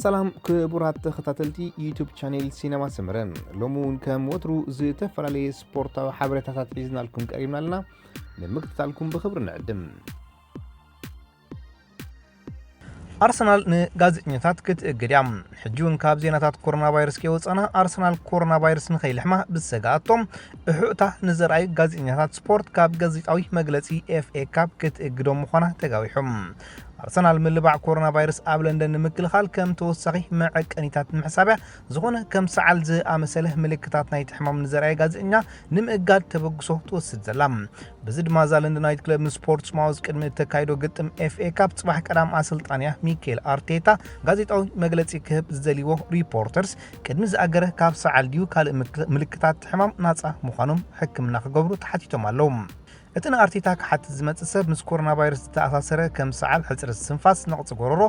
ሰላም ክቡራት ተኸታተልቲ ዩቱብ ቻኔል ሲነማ ሰመረ፣ ሎሚ እውን ከም ወትሩ ዝተፈላለየ ስፖርታዊ ሓበሬታታት ሒዝናልኩም ቀሪብና ኣለና። ንምክትታልኩም ብኽብሪ ንዕድም። ኣርሰናል ንጋዜጠኛታት ክትእግድ እያ። ሕጂ እውን ካብ ዜናታት ኮሮና ቫይረስ ከይወፃና፣ ኣርሰናል ኮሮና ቫይረስ ንኸይልሕማ ብዝሰግኣቶም እሑእታ ንዘርኣዩ ጋዜጠኛታት ስፖርት ካብ ጋዜጣዊ መግለፂ ኤፍ ኤ ካፕ ክትእግዶም ምዃና ተጋዊሑ። ኣርሰናል ምልባዕ ኮሮና ቫይረስ ኣብ ለንደን ንምክልኻል ከም ተወሳኺ መዐቀኒታት ንምሕሳብያ ዝኾነ ከም ሰዓል ዝኣመሰለ ምልክታት ናይቲ ሕማም ንዘርኣየ ጋዜጠኛ ንምእጋድ ተበግሶ ትወስድ ዘላ። በዚ ድማ እዛ ለንደናዊት ክለብ ምስ ፖርትስማውዝ ቅድሚ እተካይዶ ግጥም ኤፍ ኤ ካፕ ጽባሕ ቀዳም ኣሰልጣንያ ሚኬል ኣርቴታ ጋዜጣዊ መግለጺ ክህብ ዝደልይዎ ሪፖርተርስ ቅድሚ ዝኣገረ ካብ ሰዓል ድዩ ካልእ ምክ-፣ ምልክታት ሕማም ናጻ ምዃኖም ሕክምና ክገብሩ ተሓቲቶም ኣለዉ። እቲ ንኣርቴታ ክሓትት ዝመጽእ ሰብ ምስ ኮሮና ቫይረስ ዝተኣሳሰረ ከም ሰዓል፣ ሕጽረት ስንፋስ፣ ነቕጺ ጎረሮ፣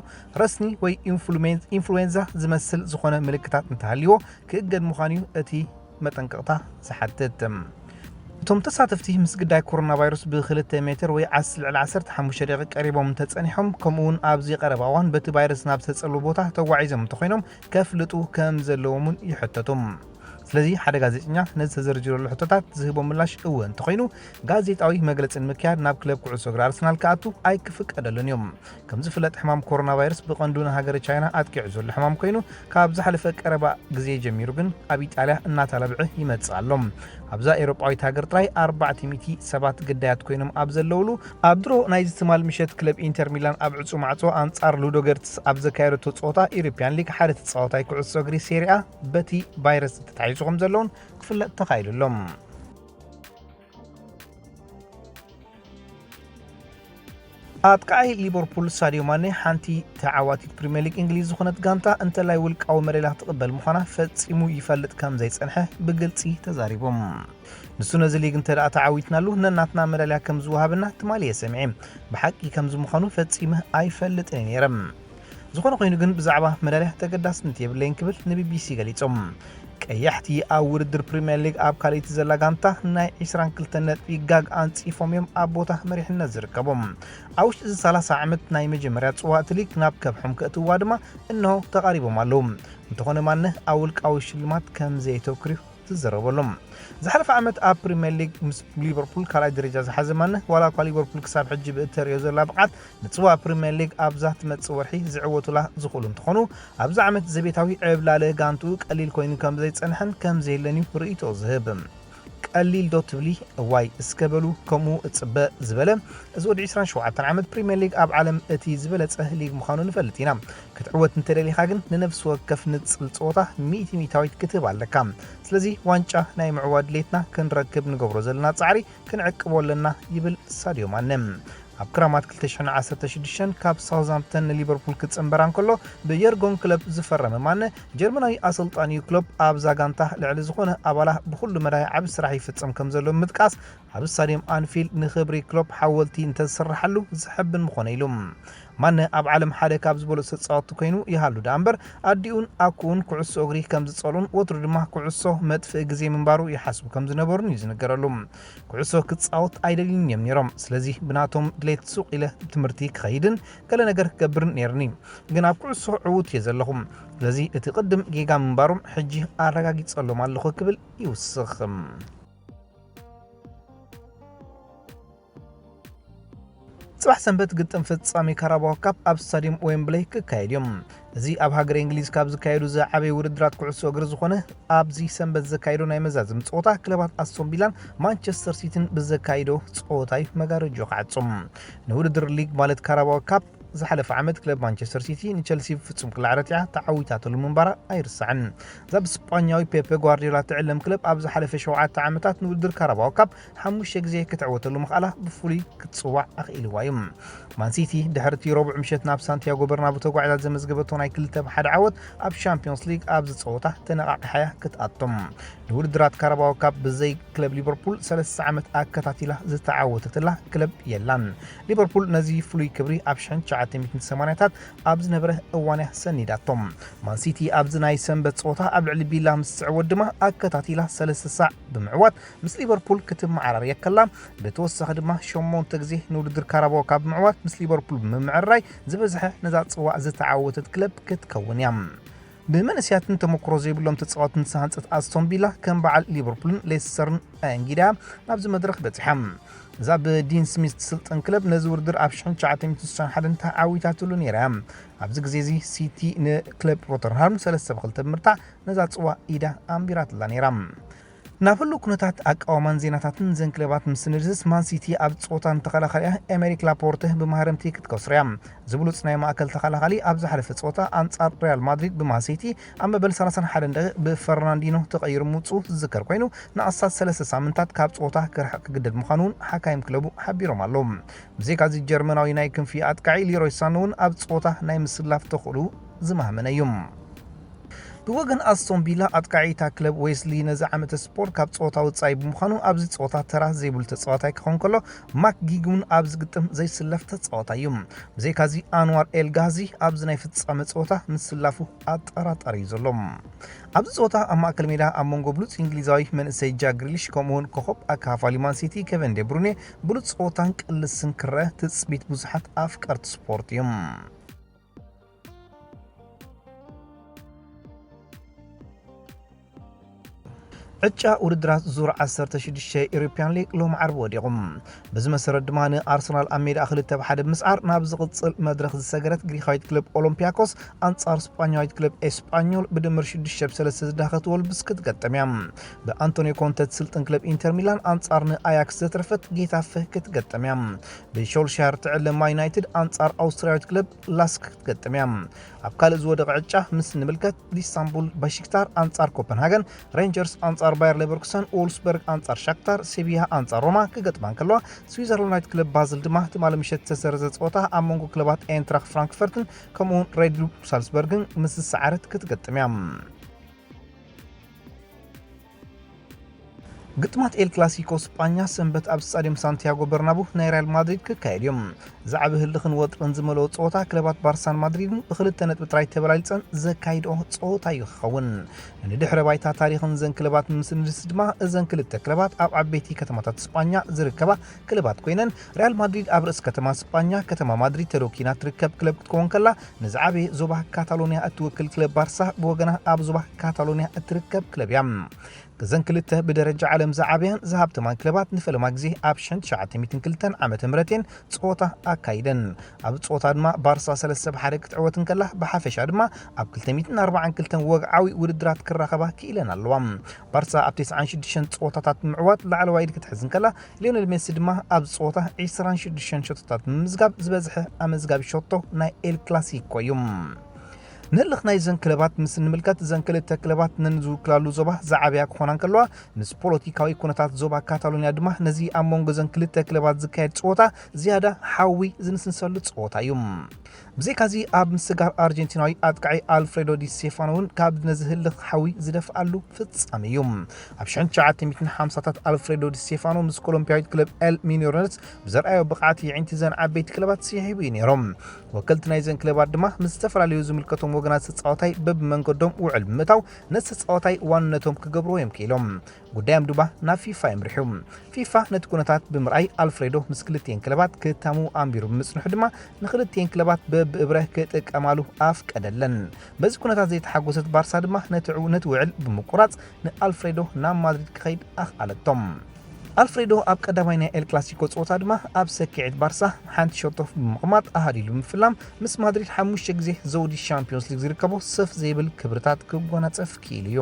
ረስኒ ወይ ኢንፍሉሜን-፣ ኢንፍሉዌንዛ ዝመስል ዝኾነ ምልክታት እንተሃልይዎ ክእገድ ምዃኑ እዩ እቲ መጠንቀቕታ ዝሓትት። እቶም ተሳተፍቲ ምስ ግዳይ ኮሮና ቫይረስ ብክልተ ሜትር ወይ ዓስ-፣ ልዕሊ ዓሰርተ ሓሙሽተ ደቂቕ ቀሪቦም እንተጸኒሖም፣ ከምኡ እውን ኣብዚ ቀረባ እዋን በቲ ቫይረስ ናብ ዝተጸልወ ቦታ ተጓዒዞም እንተኾይኖም ከፍልጡ ከም ዘለዎም እውን ይሕተቱ። ስለዚ ሓደ ጋዜጠኛ ነዚ ተዘርዚሩ ዘሎ ሕቶታት ዝህቦ ምላሽ እወ እንተኾይኑ፣ ጋዜጣዊ መግለጺ ንምክያድ ናብ ክለብ ኩዕሶ እግሪ ኣርሰናል ክኣቱ ኣይክፍቀደሉን እዩ። ከም ዝፍለጥ ሕማም ኮሮና ቫይረስ ብቐንዱ ንሃገረ ቻይና ኣጥቂዑ ዘሎ ሕማም ኮይኑ፣ ካብ ዝሓለፈ ቀረባ ግዜ ጀሚሩ ግን ኣብ ኢጣልያ እናተላብዐ ይመጽእ ኣሎ። ኣብዛ ኤውሮጳዊት ሃገር ጥራይ ኣርባዕተ ሚእቲ ሰባት ግዳያት ኮይኖም ኣብ ዘለውሉ፣ ኣብ ድሮ ናይዚ ትማል ምሸት ክለብ ኢንተር ሚላን ኣብ ዕጹው ማዕጾ ኣንጻር ሉዶገርትስ ኣብ ዘካየደቶ ጸወታ ኢሮፕያን ሊግ ሓደ ተጻዋታይ ኩዕሶ እግሪ ሴሪኣ በቲ ቫይረስ ተታሒዙ ከም ዘለውን ክፍለጥ ተኻኢሉ ኣሎ። ኣጥቃዓይ ሊቨርፑል ሳዲዮ ማኔ ሓንቲ ተዓዋቲት ፕሪምየር ሊግ እንግሊዝ ዝኾነት ጋንታ እንተላይ ውልቃዊ መደላ ክትቕበል ምዃና ፈጺሙ ይፈልጥ ከም ዘይጸንሐ ብግልጺ ተዛሪቦም። ንሱ ነዚ ሊግ እንተ ደኣ ተዓዊትናሉ ነናትና መዳልያ ከም ዝወሃበና ትማሊ እየ ሰሚዐ። ብሓቂ ከምዚ ምዃኑ ፈጺመ ኣይፈልጥን እየ ነይረ። ዝኾነ ኮይኑ ግን ብዛዕባ መዳልያ ተገዳስነት የብለይን ክብል ንቢቢሲ ገሊጾም። ቀያሕቲ ኣብ ውድድር ፕሪምየር ሊግ ኣብ ካልኣይቲ ዘላ ጋንታ ናይ ዕስራን ክልተን ነጥቢ ጋግ ኣንጺፎም እዮም ኣብ ቦታ መሪሕነት ዝርከቡ። ኣብ ውሽጢ እዚ ሰላሳ ዓመት ናይ መጀመርያ ጽዋእቲ ሊግ ናብ ከብሖም ከእትውዋ ድማ እንሆ ተቓሪቦም ኣለዉ። እንተኾነ ማነ ኣብ ውልቃዊ ሽልማት ከም ዘየተኩር እዩ ዝዘረበሎም። ዝሓለፈ ዓመት ኣብ ፕሪምየር ሊግ ምስ ሊቨርፑል ካልኣይ ደረጃ ዝሓዘ ማነ፣ ዋላ እኳ ሊቨርፑል ክሳብ ሕጂ ብእተርእዮ ዘላ ብቕዓት ንጽዋእ ፕሪምየር ሊግ ኣብዛ ትመጽእ ወርሒ ዝዕወቱላ ዝኽእሉ እንትኾኑ፣ ኣብዚ ዓመት ዘቤታዊ ዕብላለ ጋንትኡ ቀሊል ኮይኑ ከም ዘይጸንሐን ከም ዘየለን እዩ ርእይቶ ዝህብ። ቀሊል ዶ ትብሊ? እዋይ እስከ በሉ ከምኡ እጽበ ዝበለ እዚ ወዲ ዕስራን ሸውዓተን ዓመት ፕሪምየር ሊግ ኣብ ዓለም እቲ ዝበለጸ ሊግ ምዃኑ ንፈልጥ ኢና። ክትዕወት እንተደሊኻ ግን ንነፍሲ ወከፍ ንጽል ጸወታ ሚእቲ ሚእታዊት ክትህብ ኣለካ። ስለዚ ዋንጫ ናይ ምዕዋት ድሌትና ክንረክብ ንገብሮ ዘለና ጻዕሪ ክንዕቅቦ ኣለና ይብል ሳድዮ ማነ። ኣብ ክራማት ክልተ ሽሕን ዓሰርተ ሽዱሽተን ካብ ሳውዝሃምፕተን ንሊቨርፑል ክጽንበራ እንከሎ ብየርጎን ክለብ ዝፈረመ ማነ፣ ጀርመናዊ ኣሰልጣኒኡ ክሎፕ ኣብዛ ጋንታ ልዕሊ ዝኾነ ኣባላ ብኹሉ መዳይ ዓቢ ስራሕ ይፍጽም ከም ዘሎ ብምጥቃስ፣ ኣብ ስታድየም ኣንፊልድ ንኽብሪ ክሎፕ ሓወልቲ እንተዝስርሓሉ ዘሐብን ምኾነ ኢሉ። ማነ ኣብ ዓለም ሓደ ካብ ዝበለጹ ተጻወትቲ ኮይኑ ይሃሉ ደኣ እምበር፣ ኣዲኡን ኣኩኡን ኩዕሶ እግሪ ከም ዝጸልኡን ወትሩ ድማ ኩዕሶ መጥፍኢ ግዜ ምንባሩ ይሓስቡ ከም ዝነበሩን እዩ ዝንገረሉ። ኩዕሶ ክጻወት ኣይደልዩን እዮም ነይሮም። ስለዚ ብናቶም ድሌት ሱቕ ኢለ ትምህርቲ ክኸይድን ገለ ነገር ክገብርን ነይርኒ። ግን ኣብ ኩዕሶ ዕዉት እየ ዘለኹ። ስለዚ እቲ ቅድም ጌጋ ምንባሮም ሕጂ ኣረጋጊጸሎም ኣለኹ ክብል ይውስኽ። ጽባሕ ሰንበት ግጥም ፍጻሜ ካራባኦ ካፕ ኣብ ስታድየም ዌምብለይ ክካየድ እዩ። እዚ ኣብ ሃገረ እንግሊዝ ካብ ዝካየዱ ዝዓበየ ውድድራት ኩዕሶ እግሪ ዝኾነ ኣብዚ ሰንበት ዘካየዶ ናይ መዛዘሚ ጸወታ ክለባት ኣስቶን ቪላን ማንቸስተር ሲቲን ብዘካየዶ ጸወታ እዩ መጋረጆ ክዓጹ። ንውድድር ሊግ ማለት ካራባኦ ካፕ ዝሓለፈ ዓመት ክለብ ማንቸስተር ሲቲ ንቸልሲ ብፍጹም ክላዕረትያ ተዓዊታተሉ ምንባራ ኣይርሳዕን። እዛ ብስጳኛዊ ፔፔ ጓርዲዮላ ትዕለም ክለብ ኣብ ዝሓለፈ ሸውዓተ ዓመታት ንውድድር ካራባኦ ካፕ ሓሙሽተ ግዜ ክትዕወተሉ ምኽኣላ ብፍሉይ ክትጽዋዕ ኣኽኢልዋ እዩ። ማንሲቲ ድሕሪ እቲ ረቡዕ ምሸት ናብ ሳንቲያጎ በርናቡ ተጓዒዛ ዘመዝገበቶ ናይ ክልተ ብሓደ ዓወት ኣብ ሻምፒዮንስ ሊግ ኣብዚ ጸወታ ተነቓቒሓያ ክትኣቶም። ንውድድራት ካራባኦ ካፕ ብዘይ ክለብ ሊቨርፑል ሰለስተ ዓመት ኣከታቲላ ዝተዓወተትላ ክለብ የላን። ሊቨርፑል ነዚ ፍሉይ ክብሪ ኣብ ሽሕን ትምኒትን ሰማንያታት ኣብ ዝነበረ እዋን እያ ሰኒዳቶም። ማንሲቲ ኣብዚ ናይ ሰንበት ጸወታ ኣብ ልዕሊ ቢላ ምስ ስዕወት ድማ ኣከታቲላ ሰለስተ ሳዕ ብምዕዋት ምስ ሊቨርፑል ክትመዓራር የከላ። ብተወሳኺ ድማ ሸሞንተ ግዜ ንውድድር ካራባኦ ካብ ምዕዋት ምስ ሊቨርፑል ብምምዕራይ ዝበዝሐ ነዛ ጽዋዕ ዝተዓወተት ክለብ ክትከውን እያ። ብመንእሰያትን ተመክሮ ዘይብሎም ተጻወትን ዝተሃንጸት ኣስቶን ቪላ ከም በዓል ሊቨርፑልን ሌስተርን ኣየንጊዳ ናብዚ መድረኽ በጺሓ። እዛ ብዲን ስሚዝ ትስልጥን ክለብ ነዚ ውድድር ኣብ ሽሕን ትሽዓተ ሚእትን ስሳን ሓደን ተዓዊታትሉ ነይራ እያ። ኣብዚ ግዜ እዚ ሲቲ ንክለብ ሮተርሃም ሰለስተ ብክልተ ብምርታዕ ነዛ ጽዋ ኢዳ ኣንቢራትላ ነይራ። ናብ ህሉ ኩነታት ኣቃዋማን ዜናታትን ዘን ክለባት ምስ ንድስስ ማን ሲቲ ኣብ ጸወታ ንተኸላኻሊያ ኤሜሪክ ላፖርተ ብማህረምቲ ክትከስርያ። ዝብሉጽ ናይ ማእከል ተኸላኻሊ ኣብ ዝሓለፈ ጸወታ ኣንጻር ሪያል ማድሪድ ብማን ሲቲ ኣብ መበል ሰላሳን ሓደን ደቂቕ ብፈርናንዲኖ ተቐይሩ ምውጽኡ ዝዝከር ኮይኑ ንኣስታት ሰለስተ ሳምንታት ካብ ጸወታ ክርሕቕ ክግደድ ምዃኑ እውን ሓካይም ክለቡ ሓቢሮም ኣለዉ። ብዘይካዚ ጀርመናዊ ናይ ክንፊ ኣጥቃዒ ሊሮይ ሳነ እውን ኣብ ጸወታ ናይ ምስላፍ ተኽእሉ ዝማህመነ እዩ። ብወገን ኣስቶን ቪላ ኣጥቃዒ እታ ክለብ ዌስሊ ነዚ ዓመተ ስፖርት ካብ ጸወታ ወጻኢ ብምዃኑ ኣብዚ ጸወታ ተራ ዘይብሉ ተጻዋታይ ክኸውን ከሎ ማክ ጊግ እውን ኣብዚ ግጥም ዘይስለፍ ተጻዋታይ እዩ። ብዘይካዚ ኣንዋር ኤል ጋዚ ኣብዚ ናይ ፍጻመ ጸወታ ምስላፉ ኣጠራጣሪ እዩ ዘሎ። ኣብዚ ጸወታ ኣብ ማእከል ሜዳ ኣብ መንጎ ብሉጽ እንግሊዛዊ መንእሰይ ጃክ ግሪሊሽ ከምኡውን ኮኸብ ኣካፋሊ ማን ሲቲ ኬቨን ዴ ብሩኔ ብሉጽ ጸወታን ቅልስን ክረአ ትጽቢት ብዙሓት ኣፍቀርቲ ስፖርት እዩ። ዕጫ ውድድራት ዙር ዓሰርተ ሽዱሽተ ኢሮፕያን ሊግ ሎም ዓርቢ ወዲቑ። በዚ መሰረት ድማ ንኣርሰናል ኣብ ሜዳ ክልተ ብ ሓደ ብምስዓር ናብ ዝቕጽል መድረኽ ዝሰገረት ግሪኻዊት ክለብ ኦሎምፒያኮስ ኣንጻር ስጳኛዊት ክለብ ኤስጳኞል ብድምር ሽዱሽተ ብ ሰለስተ ዝዳኸት ወልብስ ክትገጥም እያ። ብኣንቶኒዮ ኮንተ ትስልጥን ክለብ ኢንተር ሚላን ኣንጻር ንኣያክስ ዘትረፈት ጌታፈ ክትገጥም እያ። ብሾልሻየር ትዕለ ማን ዩናይትድ ኣንጻር ኣውስትርያዊት ክለብ ላስክ ክትገጥም እያ። ኣብ ካልእ ዝወደቐ ዕጫ ምስ ንምልከት ኢስታንቡል በሽክታር ኣንጻር ኮፐንሃገን፣ ሬንጀርስ ኣንጻር ባየር ሌቨርኩሰን፣ ዎልስበርግ ኣንጻር ሻክታር፣ ሴቪያ ኣንጻር ሮማ ክገጥማ እንከለዋ፣ ስዊዘርላንዳዊት ክለብ ባዝል ድማ ትማሊ ምሸት ዝተሰረዘ ጸወታ ኣብ መንጎ ክለባት ኤንትራክ ፍራንክፈርትን ከምኡውን ሬድ ቡል ሳልስበርግን ምስ ዝሰዓረት ክትገጥም እያ። ግጥማት ኤል ክላሲኮ ስጳኛ ሰንበት ኣብ ስታዲየም ሳንቲያጎ በርናቡ ናይ ሪያል ማድሪድ ክካየድ እዮም። ዝዓቢ ህልኽን ወጥርን ዝመልኦ ጸወታ ክለባት ባርሳን ማድሪድን ብክልተ ነጥቢ ጥራይ ተበላሊጸን ዘካይድኦ ጸወታ እዩ ክኸውን። ንድሕረ ባይታ ታሪኽን ዘን ክለባት ምስንድስ ድማ እዘን ክልተ ክለባት ኣብ ዓበይቲ ከተማታት ስጳኛ ዝርከባ ክለባት ኮይነን ሪያል ማድሪድ ኣብ ርእሲ ከተማ ስጳኛ ከተማ ማድሪድ ተደኪና ትርከብ ክለብ ክትከውን ከላ ንዝዓበየ ዞባ ካታሎኒያ እትውክል ክለብ ባርሳ ብወገና ኣብ ዞባ ካታሎኒያ እትርከብ ክለብ እያ። እዘን ክልተ ብደረጃ ዓለም ዝዓበያን ዝሃብተማን ክለባት ንፈለማ ግዜ ኣብ ሽሕን ትሽዓተ ሚእትን ክልተን ዓመተ ምህረት እየን ጸወታ ኣካይደን። ኣብ ጸወታ ድማ ባርሳ ሰለስተ ብ ሓደ ክትዕወት እንከላ ብሓፈሻ ድማ ኣብ ክልተ ሚእትን ኣርባዓን ክልተን ወግዓዊ ውድድራት ክራኸባ ክኢለን ኣለዋ። ባርሳ ኣብ ተስዓን ሽዱሽተን ጸወታታት ምዕዋት ላዕለዋይ ኢድ ክትሕዝ እንከላ ሊዮኔል ሜሲ ድማ ኣብ ጸወታ ዕስራን ሽዱሽተን ሸቶታት ብምምዝጋብ ዝበዝሐ ኣመዝጋቢ ሸቶ ናይ ኤል ክላሲኮ እዩ። ንህልኽ ናይዘን ክለባት ምስ እንምልከት እዘን ክልተ ክለባት ነንዝውክላሉ ዞባ ዝዓበያ ክኾና እንከለዋ ምስ ፖለቲካዊ ኩነታት ዞባ ካታሎኒያ ድማ ነዚ ኣብ መንጎ እዘን ክልተ ክለባት ዝካየድ ጸወታ ዝያዳ ሓዊ ዝንስንሰሉ ጸወታ እዩ። ብዘይካዚ ኣብ ምስጋር ኣርጀንቲናዊ ኣጥቃዒ ኣልፍሬዶ ዲ ስቴፋኖ እውን ካብ ነዚ ህልኽ ሓዊ ዝደፍኣሉ ፍጻመ እዩ። ኣብ ሽሕን ትሽዓተ ሚእትን ሓምሳታት ኣልፍሬዶ ዲ ስቴፋኖ ምስ ኮሎምፒያዊት ክለብ ኤል ሚኒዮነስ ብዘርኣዮ ብቕዓት የዒንቲ ዘን ዓበይቲ ክለባት ስሒቡ እዩ ነይሮም። ወከልቲ ናይዘን ክለባት ድማ ምስ ዝተፈላለዩ ዝምልከቶም ወገናት ተጻዋታይ በብመንገዶም ውዕል ብምእታው ነቲ ተጻዋታይ ዋንነቶም ክገብርዎ እዮም ክኢሎም። ጉዳዮም ድማ ናብ ፊፋ የምርሑ። ፊፋ ነቲ ኩነታት ብምርኣይ ኣልፍሬዶ ምስ ክልቲኤን ክለባት ክታሙ ኣንቢሩ ብምጽንሑ ድማ ንክልቲኤን ክለባት በብእብረ ክጥቀማሉ ኣፍቀደለን። በዚ ኩነታት ዘይተሓጎሰት ባርሳ ድማ ነቲ ዕው- ነቲ ውዕል ብምቁራጽ ንኣልፍሬዶ ናብ ማድሪድ ክኸይድ ኣኽኣለቶም። ኣልፍሬዶ ኣብ ቀዳማይ ናይ ኤል ክላሲኮ ጸወታ ድማ ኣብ ሰኪዔት ባርሳ ሓንቲ ሸቶ ብምቕማጥ ኣሃዲሉ ብምፍላም ምስ ማድሪድ ሓሙሽተ ግዜ ዘውዲ ሻምፒዮንስ ሊግ ዝርከቦ ሰፍ ዘይብል ክብርታት ክጎናጸፍ ክኢሉ እዩ።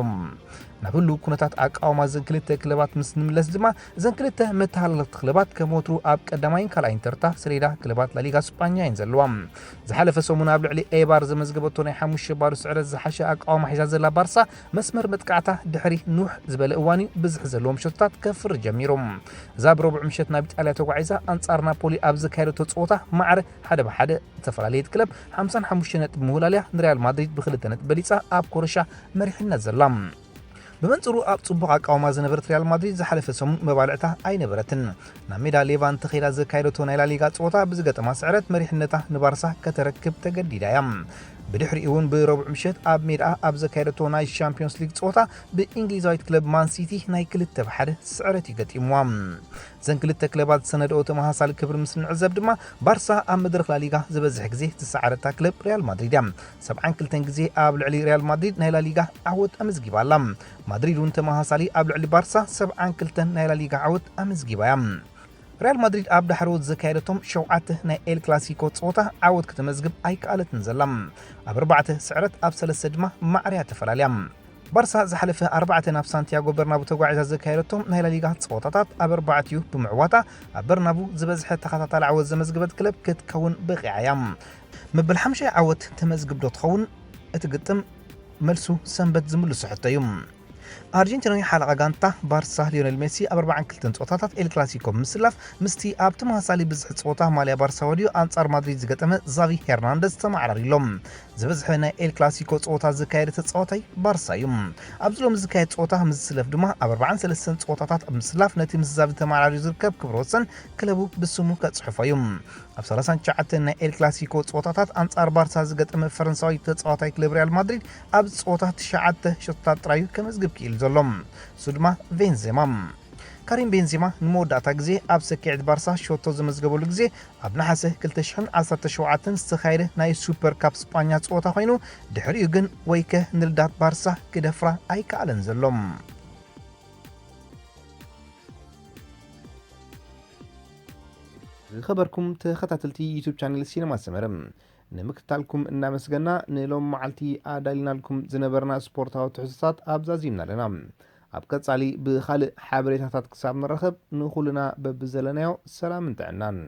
ናብ ህሉው ኩነታት ኣቃውማ እዘን ክልተ ክለባት ምስ ንምለስ ድማ እዘን ክልተ መተሃላለኽቲ ክለባት ከም ወትሩ ኣብ ቀዳማይን ካልኣይን ተርታ ሰሌዳ ክለባት ላሊጋ ስጳኛ እየን ዘለዋ። ዝሓለፈ ሰሙን ኣብ ልዕሊ ኤባር ዘመዝገበቶ ናይ ሓሙሽተ ባዶ ስዕረት ዝሓሸ ኣቃውማ ሒዛ ዘላ ባርሳ መስመር መጥቃዕታ ድሕሪ ንውሕ ዝበለ እዋን እዩ ብዝሒ ዘለዎም ሸቶታት ከፍሪ ጀሚሩ። እዛ ብረቡዕ ምሸት ናብ ኢጣልያ ተጓዒዛ ኣንጻር ናፖሊ ኣብ ዘካየደቶ ጸወታ ማዕረ ሓደ ብሓደ ዝተፈላለየት ክለብ ሓምሳን ሓሙሽተ ነጥቢ ምውላልያ ንሪያል ማድሪድ ብክልተ ነጥቢ በሊጻ ኣብ ኮረሻ መሪሕነት ዘላ። ብመንጽሩ ኣብ ጽቡቕ ኣቃውማ ዝነበረት ሪያል ማድሪድ ዝሓለፈ ሰሙን መባልዕታ ኣይነበረትን። ናብ ሜዳ ሌቫንተ ከይዳ ዘካየደቶ ናይ ላሊጋ ጸወታ ብዝገጠማ ስዕረት መሪሕነታ ንባርሳ ከተረክብ ተገዲዳ እያ። ብድሕሪኡ እውን ብረቡዕ ምሸት ኣብ ሜዳ ኣብ ዘካየደቶ ናይ ሻምፒዮንስ ሊግ ጸወታ ብእንግሊዛዊት ክለብ ማን ሲቲ ናይ ክልተ ብሓደ ስዕረት እዩ ገጢምዋ። እዘን ክልተ ክለባት ዝሰነደኦ ተመሳሳሊ ክብሪ ምስ ንዕዘብ ድማ ባርሳ ኣብ መድረኽ ላሊጋ ዝበዝሕ ግዜ ዝሰዓረታ ክለብ ሪያል ማድሪድ እያ። ሰብዓን ክልተን ግዜ ኣብ ልዕሊ ሪያል ማድሪድ ናይ ላሊጋ ዓወት ኣመዝጊባ ኣላ። ማድሪድ እውን ተመሳሳሊ ኣብ ልዕሊ ባርሳ ሰብዓን ክልተን ናይ ላሊጋ ዓወት ኣመዝጊባ እያ። ሪያል ማድሪድ ኣብ ዳሕረዎት ዘካየደቶም ሸውዓተ ናይ ኤል ክላሲኮ ጸወታ ዓወት ከተመዝግብ ኣይከኣለትን ዘላ። ኣብ ኣርባዕተ ስዕረት ኣብ ሰለስተ ድማ ማዕርያ ተፈላለያ። ባርሳ ዝሓለፈ ኣርባዕተ ናብ ሳንቲያጎ በርናቡ ተጓዒዛ ዘካየደቶም ናይ ላሊጋ ጸወታታት ኣብ ኣርባዕቲኡ ብምዕዋታ ኣብ በርናቡ ዝበዝሐ ተኸታታሊ ዓወት ዘመዝግበት ክለብ ክትከውን በቒዓ እያ። መበል ሓምሻይ ዓወት ተመዝግብ ዶ ትኸውን? እቲ ግጥም መልሱ ሰንበት ዝምልሶ ሕቶ እዩ። ኣርጀንቲናዊ ሓለቓ ጋንታ ባርሳ ሊዮኔል ሜሲ ኣብ ኣርባዓን ክልተን ጸወታታት ኤል ክላሲኮ ብምስላፍ ምስቲ ኣብ ተመሳሳሊ ብዝሒ ጸወታ ማልያ ባርሳ ወድዩ ኣንጻር ማድሪድ ዝገጠመ ዛቪ ሄርናንደዝ ተመዓራሪ ኣሎ። ዝበዝሐ ናይ ኤል ክላሲኮ ጸወታ ዘካየደ ተጻዋታይ ባርሳ እዩ። ኣብዚ ሎሚ ዝካየድ ጸወታ ምስ ዝስለፍ ድማ ኣብ ኣርባዓን ሰለስተን ጸወታታት ኣብ ምስላፍ ነቲ ምስ ዛቪ ተመዓራሪ ዝርከብ ክብረ ወሰን ክለቡ ብስሙ ከጽሕፎ እዩ። ኣብ ሰላሳን ትሽዓተን ናይ ኤል ክላሲኮ ጸወታታት ኣንጻር ባርሳ ዝገጠመ ፈረንሳዊ ተጻዋታይ ክለብ ሪያል ማድሪድ ኣብ ጸወታ ትሽዓተ ሸቶታት ጥራዩ ከመዝግብ ክኢሉ ዘሎ። እሱ ድማ ቤንዜማ። ካሪም ቤንዜማ ንመወዳእታ ግዜ ኣብ ሰኪዕት ባርሳ ሸቶ ዘመዝገበሉ ግዜ ኣብ ነሓሰ ክልተ ሽሕን ዓሰርተ ሸውዓተን ዝተኻየደ ናይ ሱፐር ካፕ ስጳኛ ጸወታ ኮይኑ፣ ድሕሪኡ ግን ወይከ ንልዳት ባርሳ ክደፍራ ኣይከኣለን ዘሎ። ዝኸበርኩም ተኸታተልቲ ዩቱብ ቻነል ሲነማ ሰመረ፣ ንምክትታልኩም እናመስገና፣ ንሎም መዓልቲ ኣዳሊናልኩም ዝነበርና ስፖርታዊ ትሕዝቶታት ኣብዛ ዚምና ኣለና። ኣብ ቀጻሊ ብኻልእ ሓበሬታታት ክሳብ ንራኸብ፣ ንኹልና በብዘለናዮ ሰላምን ጥዕናን።